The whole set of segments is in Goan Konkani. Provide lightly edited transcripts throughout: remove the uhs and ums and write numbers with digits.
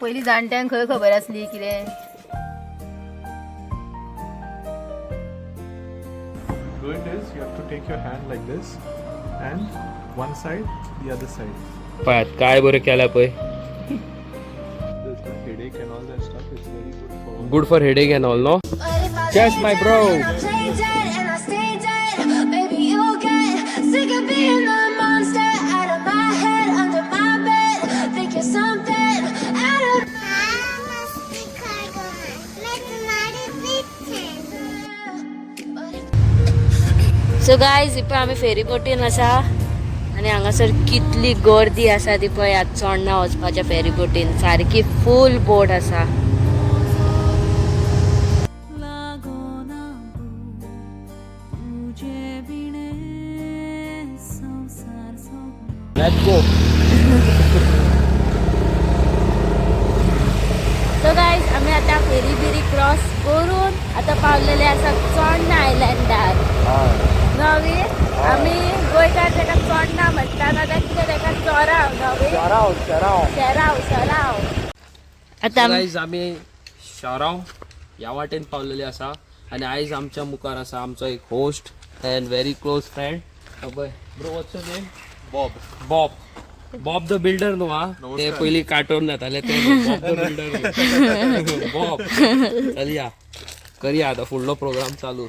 पयलीं जाणट्यांक खंय खबर आसली कितें. Do it is you have to take your hand like this and one side, the other side. पळयात काय बरं केला पळय. There's no headache and all that stuff. It's very good for Good for headache and all, no? Cheers, my bro. I play dead and I stay dead. Maybe you'll get sick of being the monster out of my head, under my bed. Think you're something out of. So guys, इपय आमी फेरी बोटीन आसा आनी हांगासर कितली गर्दी आसा ती पळयात. चोडणा वचपाच्या फेरी बोटीन सारकी फूल बोट आसा. Let's go. So guys, आमी आतां फेरी बिरी क्रॉस करून आतां पावलेले आसा चोडणा आयलंडार. नवी आमी गोंयकार ताका चोडणा म्हणटा, नाजाल्यार कितें ताका चोराव नवी शराव शराव. शेराव सराव. आतां गायज, आमी शराव ह्या वाटेन पावलेले आसा आनी आयज आमच्या मुखार आसा आमचो एक host and very close friend. पळय bro, what's your name? Bob. Bob, Bob the builder न्हू. हा, ते पयलीं कार्टून जाताले ते बॉब the builder. Bob, चलया करया आतां फुडलो प्रोग्राम चालू.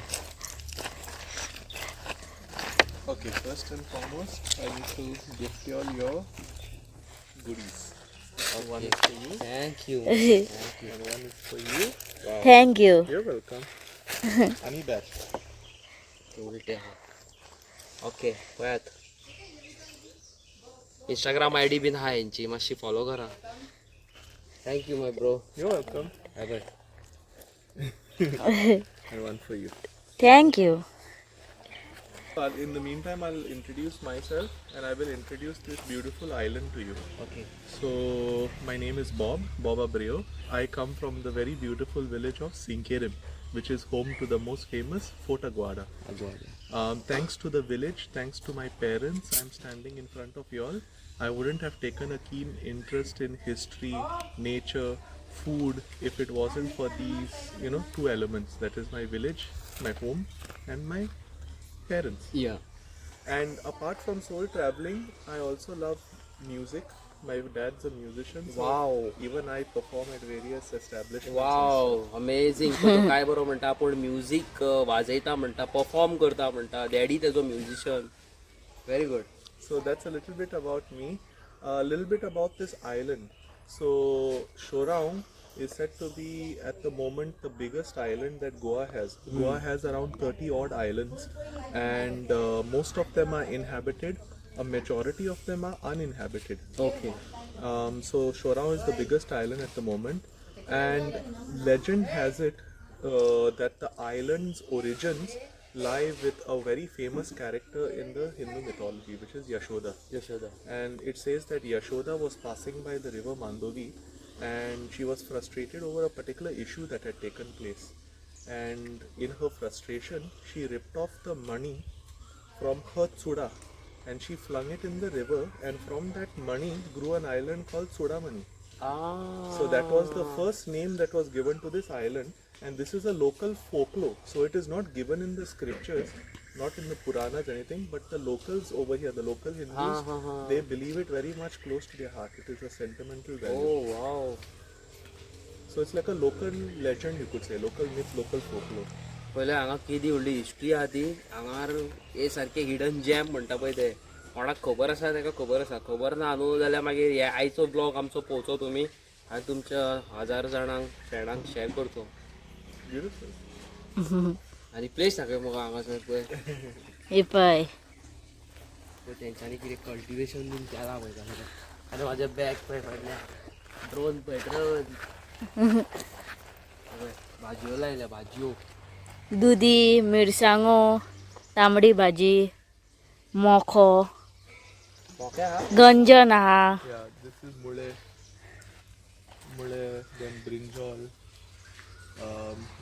Okay, first and foremost, I need to gift you all your goodies. One is for you thank you. And one is for you. Thank you. You're welcome. Ani batch. उलटे हा. ओके, पळयात, इंस्टाग्राम I D been आहा हेंची, मातशी फॉलो करा. Thank you, my bro. You're welcome. Bye. And one for you. Thank you. In the meantime, I'll introduce myself and I will introduce this beautiful island to you. Okay. So, my name is Bob, Bob Abreu. I come from the very beautiful village of Sinquerim, which is home to the most famous Fort Aguada. Thanks to the village, thanks to my parents, I'm standing in front of you all. I wouldn't have taken a keen interest in history, nature, food if it wasn't for these two elements. That is my village, my home, and my parents. Yeah. And apart from soul traveling, I also love music. My dad's a musician. So Wow. even I perform at various establishments and wow, amazing. तो काय बरो म्हणटा, आपूण म्युजीक वाजयता म्हणटा, परफॉर्म करता म्हणटा, डॅडी तेजो musician. Very good. So that's a little bit about me. A little bit about this island. So Chorao is said to be at the moment the biggest island that Goa has. Goa has around 30 odd islands, and most of them are inhabited. A majority of them are uninhabited. Okay. So Chorao is the biggest island at the moment, and legend has it that the island's origins lie with a very famous character in the Hindu mythology, which is Yashoda. Yashoda. And it says that Yashoda was passing by the river Mandovi, and she was frustrated over a particular issue that had taken place. And in her frustration, she ripped off the money from her tsuda and she flung it in the river, and from that money grew an island called Sudamani. So that was the first name that was given to this island, and this is a local folklore. So it is not given in the scriptures, not in the Puranas, anything, but the locals over here, the local Hindus, they believe it very much close to their heart. It is a sentimental value. Oh wow. So it's like a local legend, you could say, local myth, local folklore. पयले हांगा केदी व्हडली हिस्ट्री आहा ती हांगार. हे सारखे हिडन जॅम म्हणटा पळय ते, कोणाक खबर आसा ताका खबर आसा, खबर ना न्हू जाल्यार मागीर हे आयचो ब्लॉग आमचो पळोवचो तुमी आनी तुमच्या हजार जाणांक फ्रेंडांक शेअर करचो. Beautiful. आनी प्लेस दाखय मगो हांगासर पळय. हे पळय. पळय तेंच्यांनी कितें कल्टिवेशन बीन केलां पळय तांकां. आनी म्हाजें बॅग पळय फाटल्यान, ड्रोन पळय, ड्रोन पळय. भाजयो लायल्या, भाजयो. दुदी, मिरसांगो, तांबडी भाजी, मोखो. मोके आहा. गंजन आहा. Yeah, this is mule, mule, then brinjal.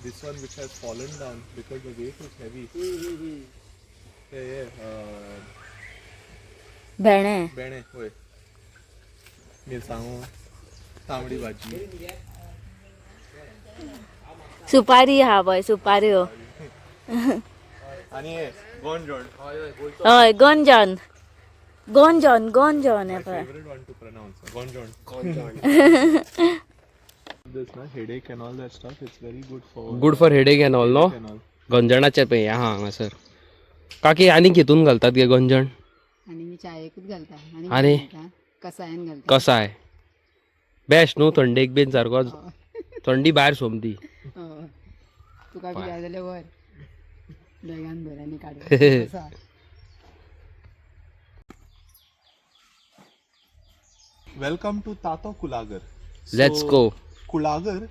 This one which has fallen down because the weight is heavy. Yeah. भेणे. बेणे, होय. मिरसांगो. तांबडी भाजी. सुपारी हा पळय, सुपाऱ्यो. आनी हे गोंजोण. हय, गंजन गंजन गंजन हे पळय. Favorite one to pronounce, गोंजोण. This na headache and all that stuff, it's very good for Good for headache and all, no? And all. गंजणाचे पे आहा हांगासर. काकी, आनी हितून घालतात गे गंजण? आनी मी चायेकूच घालता. आनी? आनी घालता, कसायान घालता. कसाय बेस्ट न्हू, थंडेक बीन सारको, थंडी भायर सोमती. हय. तुका बी जाय जाल्यार व्हर, बॅगान भर आनी काड. कसा. Welcome to Tato Kulagar. Let's So, go. Kulagar,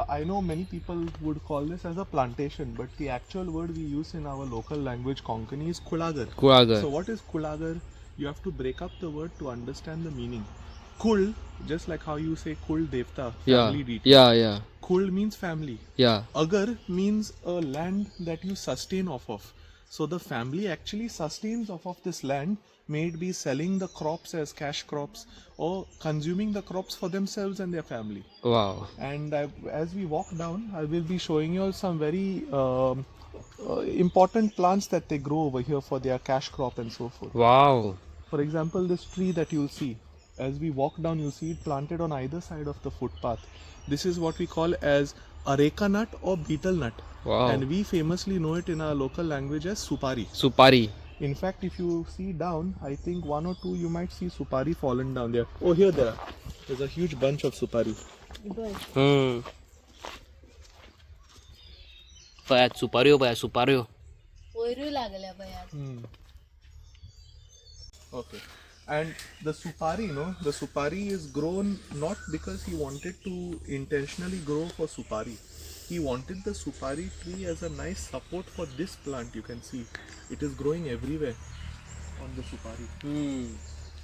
I know many people would call this as a plantation, but the actual word we use in our local language Konkani is Kulagar. Kulagar. So what is Kulagar? You have to break up the word to understand the meaning. Kul, just like how you say Kul Devta, family deity. Yeah. Kul means family. Agar means a land that you sustain off of. So the family actually sustains off of this land, may it be selling the crops as cash crops or consuming the crops for themselves and their family. Wow. And as we walk down, I will be showing you all some very important plants that they grow over here for their cash crop and so forth. Wow. For example, this tree that you'll see, as we walk down, you'll see it planted on either side of the footpath. This is what we call as areca nut or betel nut. Wow. And we famously know it in our local language as supari. Supari. In fact, if you see down, I think one or two, you might see supari fallen down there. Oh, here there are. There's a huge bunch of supari. पळयात सुपाऱ्यो, पळयात सुपाऱ्यो. वयरूय लागल्या पळयात. Okay. And the supari, no, the supari is grown not because he wanted to intentionally grow for supari. He wanted the supari tree as a nice support for this plant. You can see it is growing everywhere on the supari.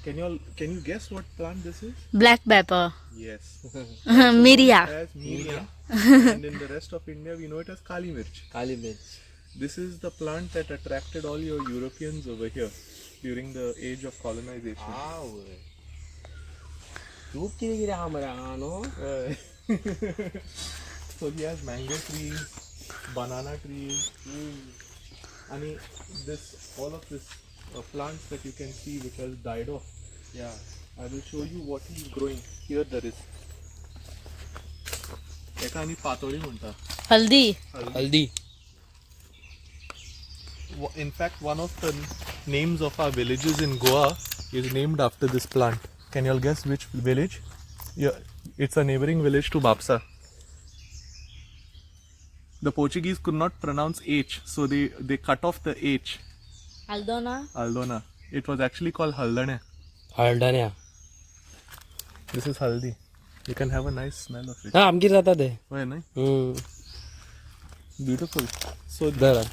Can you guess what plant this is? Black pepper. Yes. मिरिया. As miria. And in the rest of India we know it as kali mirch. काली मिर्च. This is the plant that attracted all your Europeans over here during the age of colonization. आवय, खूब कितें कितें आहा मरे हांगा न्हू. So he has mango trees, banana trees, I mean, this all of this plants that you can see which has died off. Yeah. I will show you what he is growing. Here there is. एका आनी पातोळी म्हणटा. हल्दी. हल्दी. In fact, one of the names of our villages in Goa is named after this plant. Can you all guess which village? Yeah, it's a neighboring village to Bapsa. The Portuguese could not pronounce H, so they cut off the H. Aldona. Aldona. It was actually called Haldane. हळदण्या. This is haldi. You can have a nice smell of it. हा, आमगेर जाता ते. Oh, yeah, hmm. Beautiful. So धरा.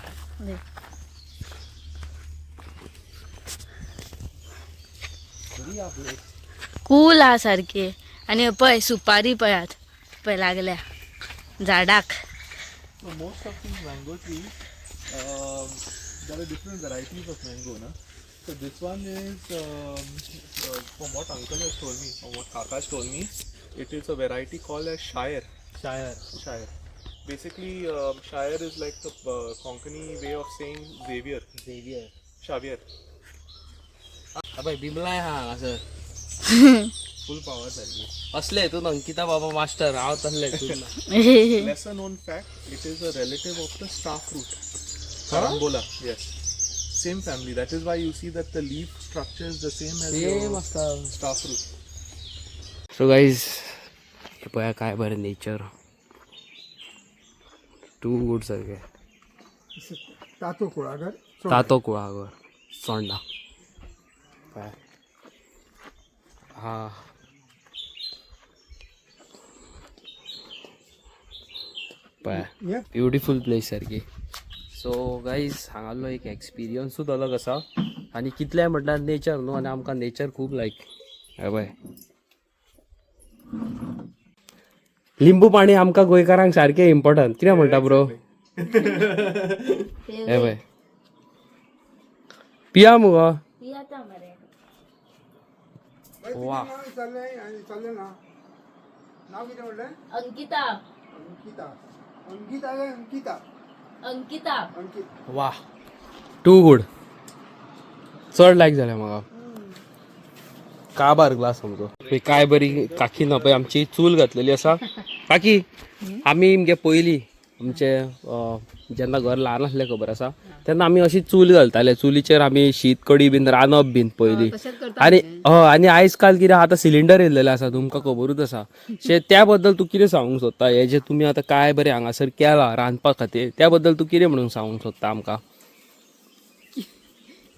कूल हा सारकी. आनी पळय सुपारी, पळयात पळय लागल्या झाडाक. So most of these mango trees, there are different varieties of mango, na? So this one is, from what uncle has told me, from what Kaka has told me, it is a variety called as Shire. Shire. Shire. Basically, Shire is like the Konkani way of saying Xavier. Xavier. Xavier. अबय, बिमलाय हा हांगासर फूल पावर सारकी. असले हितून अंकिता बाबा मास्टर, हांव तसले हितून ना. Lesser known fact, it is a relative of the star fruit. Carambola. Yes. Same family. That is why you see that the leaf structure is the same as same your आसता. Star fruit. So guys, हे पळया काय बरें नेचर, टू गुड सारकें. तातो कुळागर. तातो कुळागर, चोंडा. पळया हा. पळया, ब्युटिफूल प्लेस सारकी. सो गाईज, हांगालो एक एक्सपिरियन्सूच अलग आसा. आनी कितलें म्हटल्यार नेचर न्हू, आनी आमकां नेचर खूब लायक. हे पळय, लिंबू पाणी आमकां गोंयकारांक सारकें इम्पॉर्टंट. कितें म्हणटा ब्रो? हे पळय, पिया मुगो. पियाता मरे. वा. चल्लें आनी चल्लें ना. नाव कितें म्हणलें? अंकिता. अंकिता. अंकिता काय अंकिता? अंकिता. अंकित. वा, टू गुड. चड लायक जालें म्हाका. काबार ग्लास आमचो. पळय काय बरी काकी ना पळय आमची चूल घातलेली आसा. काकी, आमी मगे पयलीं आमचे जेन्ना घर ल्हान आसलें, खबर आसा, तेन्ना आमी अशी चूल घालताले. चुलीचेर आमी शीत कडी बीन रांदप बीन पयलीं. तशेंच करता. आनी हय, आनी आयज काल कितें आतां सिलिंडर येयल्लेले आसा, तुमकां खबरूच आसा. शे त्या बद्दल तूं कितें सांगूंक सोदता? हे जे तुमी आतां काय बरें हांगासर केलां रांदपा खातीर, त्या बद्दल तूं कितें म्हणून सांगूंक सोदता आमकां?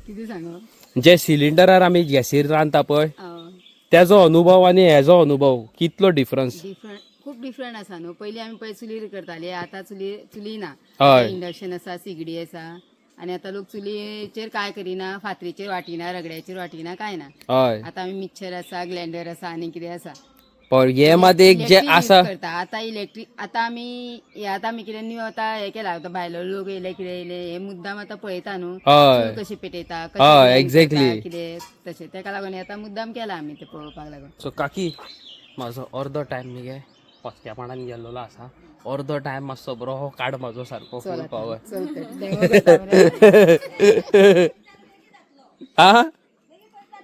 कितें सांगू? जे सिलिंडरार आमी गॅसीर रांदता पळय, तेजो अनुभव आनी हेजो अनुभव कितलो डिफरन्स? डिफरंट, खूब डिफरंट आसा न्हू. पयलीं आमी पळय चुलीर करताले, आतां चुली चुली ना. इंडक्शन आसा, सिगडी आसा आनी आतां लोक चुलीचेर काय करिना, फातरीचेर वाटिना, रगड्याचेर वाटिना, काय ना. आतां आमी मिक्सर आसा, ग्लँडर आसा आनी कितें आसा. पण हे मात एक जे इलेक्ट्रीक यूज आसा करता आतां इलेक्ट्रीक. आतां आमी हे आतां आमी कितें न्यू आतां हे केला, आतां भायलो लोक येयले, कितें येयले, हे मुद्दाम आतां पळयता न्हू, चूल कशी पेटयता, कशें grind करता, कितें तशें. तेका लागून हे आतां मुद्दाम केला आमी ते पळोवपाक लागून. सो काकी, म्हाजो अर्दो टायम मगे पचक्या पाणान गेल्लो आसा. अर्दो टायम मातसो बरो हो काड म्हाजो सारको फूल पावर. चल तर, देवा करता मरे. हा.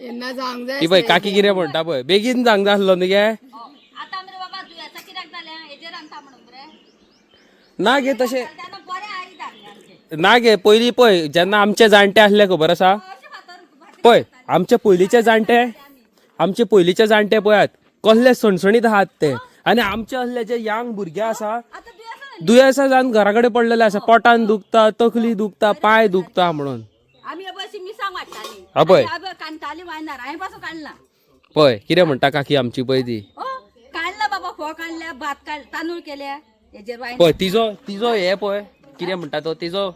येन्ना जावंक जाय. ही पळय काकी कितें म्हणटा पळय, बेगीन जावंक जाय आसलो न्ही गे. आतां मरे बाबा, दुयेंसां कित्याक जाल्या? हेजेर रांदता म्हणून मरे. ना गे, तशें तेन्ना बरें आयद आसलें आमचें. ना गे. पयलीं पळय जेन्ना आमचे जाणटे आसले, खबर आसा, पळय आमचे पयलींचे जाणटे, आमचे पयलींचे जाणटे पळयात कसले सणसणीत आहात ते, आनी आमचे असले जे यंग भुरगे आसा, आतां दुयेंसां. दुयेंसां जावन घरा कडेन पडलेले आसा, पोटान दुखता, तकली दुखता, पांय दुखता म्हणून. आमी अबय अशी मिरसांग वाडटाली. अबय. अबय कांडटाली वायनार, हांवें पासून काडला. पळय कितें म्हणटा काकी आमची पळय ती. हो, काडला बाबा, फोव काडल्या, भात काड, तांदूळ केल्या हेजेर वायनार. पळय तिजो तिजो हे पळय कितें म्हणटा तो तिजो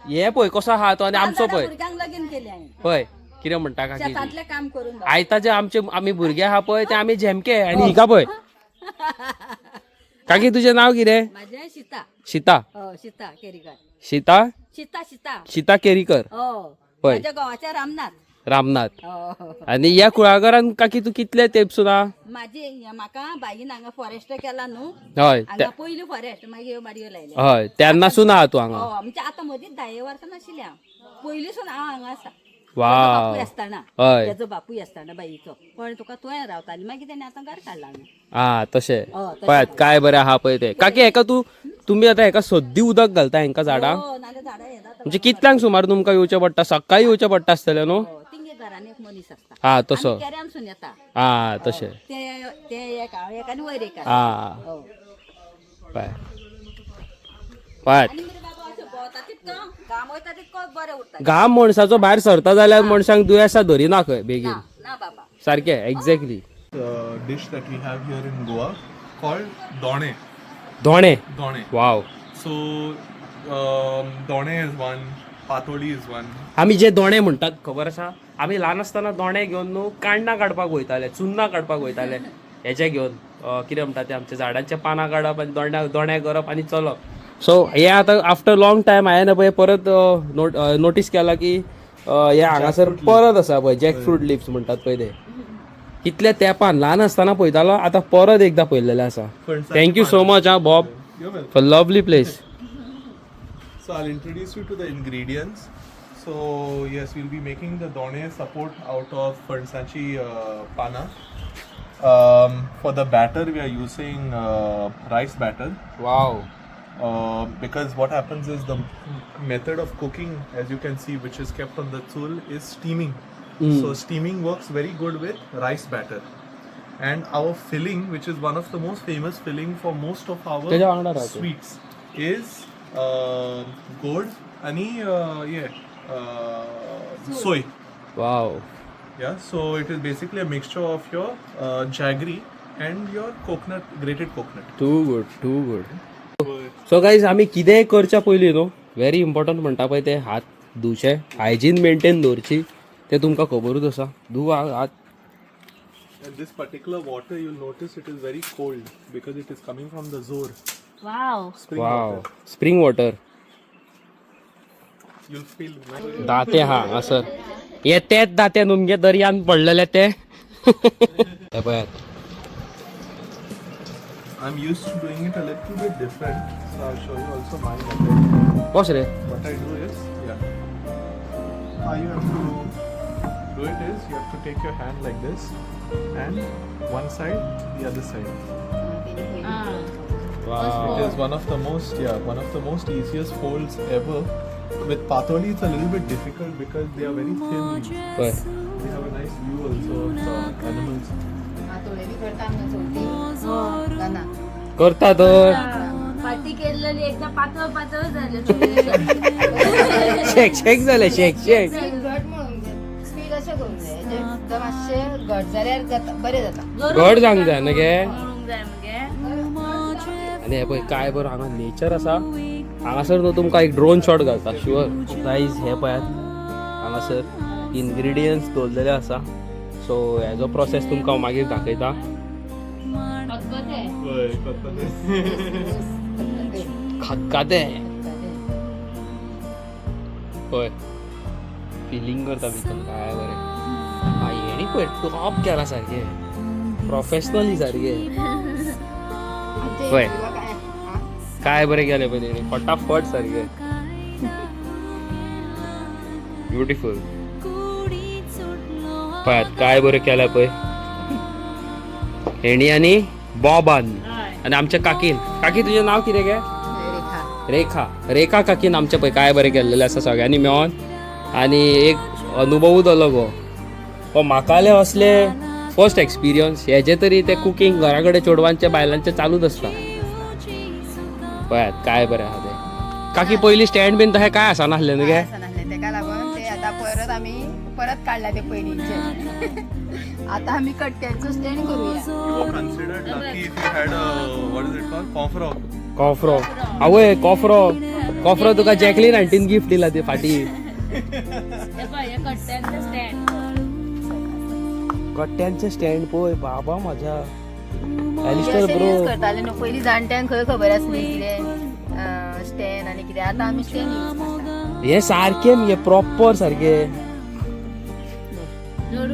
हे पळय कसो आहा तो आनी आमचो पळय. भुरग्यांक लगीन केलें हांवें. पळय कितें म्हणटा काकी ती. शेतांतलें काम करून बाबा. आयताचे आमचे आमी भुरगे आहा पळय ते आमी झेमके आनी हिका पळय. काकी, तुजें नांव कितें? म्हाजें सीता. सीता. हो, सीता केरीकर. सीता. सीता, सीता. सीता केरीकर. हो. पळय. म्हाज्या घोवाचें रामनाथ. रामनाथ. हो. आनी ह्या कुळागरान काकी तूं कितले तेंप सुना? म्हाजी म्हाका बाईन हांगा फॉरेस्ट केला न्हू. हांगा पयलीं फॉरेस्ट, मागीर ह्यो माडयो लायल्या. हय, तेन्नासून आहा तूं हांगा? हय, म्हणजे आतां मदींच 10 वर्सां नाशिल्लें हांव, पयलींसून हांव हांगा आसा. बापूय आसतना. तेजो बापूय आसतना बाईचो, पण तुका तुवें रावताली, मागीर तेणें आतां घर काडला हांगा. हा, तशें. हय, तशें. पळयात काय बरें आहा पळय तें. काकी, हेका तूं तुमी आतां हेका सद्दी उदक घालता हेंका झाडांक? हो, नाल्यार झाडां येतात. म्हणजे कितल्यांक सुमार तुमकां येवचें पडटा? सकाळी येवचें पडटा आसतलें न्हू? हो, तिंगे घरान एक मनीस आसता. हा, तसो. आमी केऱ्यानसून येता. हा, तशें. ते ते एक हांव एक आनी वयर एक आसा. हो. पळय पळयात. आनी मरे बाबा, अशें भोंवता तितको घाम वयता तितको बरें उरता. घाम मनशाचो भायर सरता जाल्यार मनशांक दुयेंसां धरिना खंय बेगीन. ना बाबा. सारकें, exactly. Dish that we have here in Goa called done. दोणे. Done. Wow. So done is one, patoli is one. आमी जे दोणे म्हणटात, खबर आसा, आमी ल्हान आसतना दोणे घेवन न्हू काण्णां काडपाक वयताले, चुन्नां काडपाक वयताले. हेजे घेवन कितें म्हणटा ते, आमच्या झाडांच्या पानां काडप आनी दोण्या दोणे करप आनी चलप. सो हे आतां आफ्टर लॉंग टायम हांवें पळय परत नोटीस केला की हे हांगासर परत आसा पळय, जॅक फ्रूट लिव्स म्हणटात पळय ते. कितल्या तेंपान ल्हान आसतना पळयतालो, आतां परत एकदां पळयलेलें आसा. Thank you so much ah Bob You're welcome. For lovely place. So I'll introduce you to the ingredients. So yes, we'll be making the done support out of farsanchi pana. For the batter, we are using rice batter. Wow. Because what happens is the method of cooking, as you can see, which is kept on the tul, is steaming. So steaming works very good with rice batter. And our filling, which is one of the most famous filling for most of our त्याच्या वांगडा राहतो. Sweets, is gourd आणि soy. Wow. Yeah, so it is basically a mixture of your jaggery and your coconut, grated coconut. Too good, too good. So guys, आमी कितेंय करच्या पयलीं न्हू, व्हेरी इम्पॉर्टंट म्हणटा पळय ते, हात धुवचे, हायजीन मेंटेन दवरची. ते तुमकां खबरूच आसा. धुवा हात. And this particular water, you'll notice it is very cold because it is coming from the Zor wow. Spring wow. Water. Spring water. You'll feel nice. दाते हा असर हे तेच दाते न्हू मगे दर्यान पडलेले ते. हे पळयात. I'm used to doing it a little bit different, so I'll show you also my method. कशें रे? What I do is, yeah. How you have to do it is you have to take your hand like this and one side, the other side. It is one of the most, yeah, one of the most easiest folds ever. With patoli, it's a little bit difficult because they are very thin leaves. पळय. They have a nice view also of the animals. पातोळे बी करता आमी चवथी ना. करता तर. फाटी केलेली एकदा पातळ पातळ झाले. शेक शेक जालें, शेक शेक. पीठ घट म्हणूंक जाय, पीठ अशें करूंक जाय, हेजें एकदम मातशें घट जाल्यार जाता, बरें जाता. घट जावंक जाय न्हू गे. म्हणूंक जाय मगे. आनी हे पळय काय बरो हांगा नेचर आसा. हांगासर न्हू तुमकां एक ड्रोन शॉट घालता शुअर. गायज, हे पळयात हांगासर इनग्रिडियंट्स दवरलेले आसा. सो हेजो प्रोसेस तुमकां हांव मागीर दाखयता. खतखतें. पळय फिलींग करता भितर काय बरें. हेणी पळय टॉप केला सारकें प्रोफेशनली सारकें. पळय काय बरें केलें पळय तेणी फटाफट सारकें ब्युटिफूल. पळयात काय बरें केलें पळय हेणी आनी बॉबान आनी आमच्या काकीन. काकी, तुजें नांव कितें गे? रेखा. रेखा. रेखा काकीन आमच्या पळय काय बरें केल्लेलें आसा सगळ्यांनी मेळोन. आनी एक अनुभवूच अलग हो. हो म्हाकाले असले फर्स्ट एक्सपिरियन्स हेजे तरी. ते कुकींग घरा कडेन चेडवांचे बायलांचे चालूच आसता. पळयात काय बरें आहा तें. काकी, पयलीं स्टँड बीन तशें काय आसनासलें न्हू गे? आसनासलें, तेका लागून ते आतां परत आमी परत काडला ते पयलींचे. आतां आमी कट्ट्यांचो स्टँड करुया. You were considered lucky if you had a, what is it called? Kofro. कोफरो. आवय, कोफरो, कोफरो तुका जॅकलीन आंटीन गिफ्ट दिला ते फाटी. हे पळय, हे कट्ट्यांचे स्टँड. कट्ट्यांचे स्टँड पळय बाबा माझ्या एलिस्टर अशें ब्रो. यूज करताले न्हू पयलीं जाणट्यांक खंय खबर आसली कितें स्टँड आनी कितें. आतां आमी स्टँड यूज करता. हे सारके मगे प्रॉपर सारके.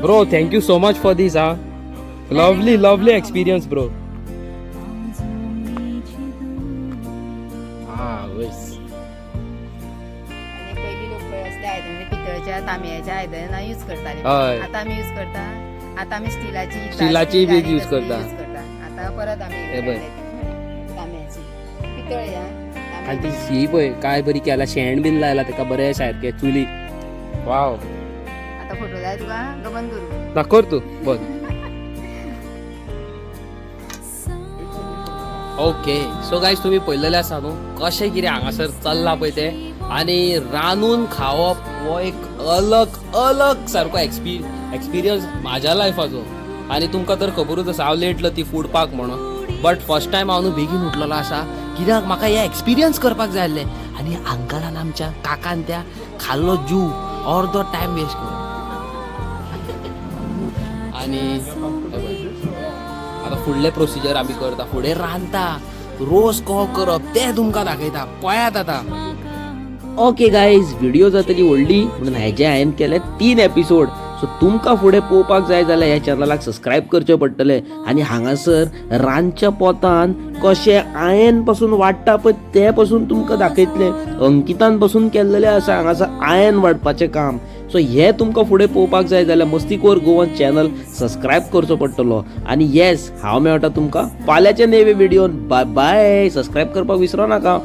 Bro, thank you so much for this. हा, लवली लवली एक्सपिरियन्स ब्रो. हा वयस. आनी पयलीं लोक पळय असले आयदनां, पितळच्या तांबयाच्या आयदनां यूज करताले. हय. आतां आमी यूज करता, आतां आमी स्टिलाची. स्टिलाची बी यूज करता. यूज करता आतां परत आमी. हे पळय. तांब्याची पितळ ह्या. आनी ती ही पळय काय बरी केला, शेण बीन लायला तेका बरें सारकें चुली. वाव. आतां फोटो जाय तुका गबन करूं? ना, कर तूं बंद. ओके, सो गायज, तुमी पळयलेलें आसा न्हू कशें कितें हांगासर चल्लां पळय तें. आनी रांदून खावप हो एक अलग अलग सारको एक्सपिरियन्स म्हाज्या लायफाचो. आनी तुमकां तर खबरूच आसा हांव लेट लती फूड पार्क म्हणून, बट फर्स्ट टायम हांव न्हू बेगीन उठलेलो आसा कित्याक म्हाका हें एक्सपिरियन्स करपाक जाय आसलें. आनी अंकलान, आमच्या काकान त्या खाल्लो जीव अर्दो टायम वेस्ट करून. आनी हे पळय, आतां फुडलें प्रोसिजर आमी करता, फुडें रांदता, रोस कसो करप तें तुमकां दाखयता. पळयात आतां. ओके गायज, व्हिडिओ जातली व्हडली म्हणून हेजे हांवें केले 3 एपिसोड. सो तुमकां फुडें पळोवपाक जाय जाल्यार ह्या चॅनलाक सबस्क्रायब करचें पडटलें. आनी हांगासर रांदच्या पोतान कशें आयन पासून वाडटा पळय तें पासून तुमकां दाखयतलें. अंकितान पासून केल्लेलें आसा हांगासर आयन वाडपाचें काम. सो हें तुमकां फुडें पळोवपाक जाय जाल्यार मस्तीखोर गोवन चॅनल सबस्क्रायब करचो पडटलो. आनी येस, हांव मेळटा तुमकां फाल्यांच्या नेवे व्हिडियोन. बाय बाय. सबस्क्रायब करपाक विसरो नाका.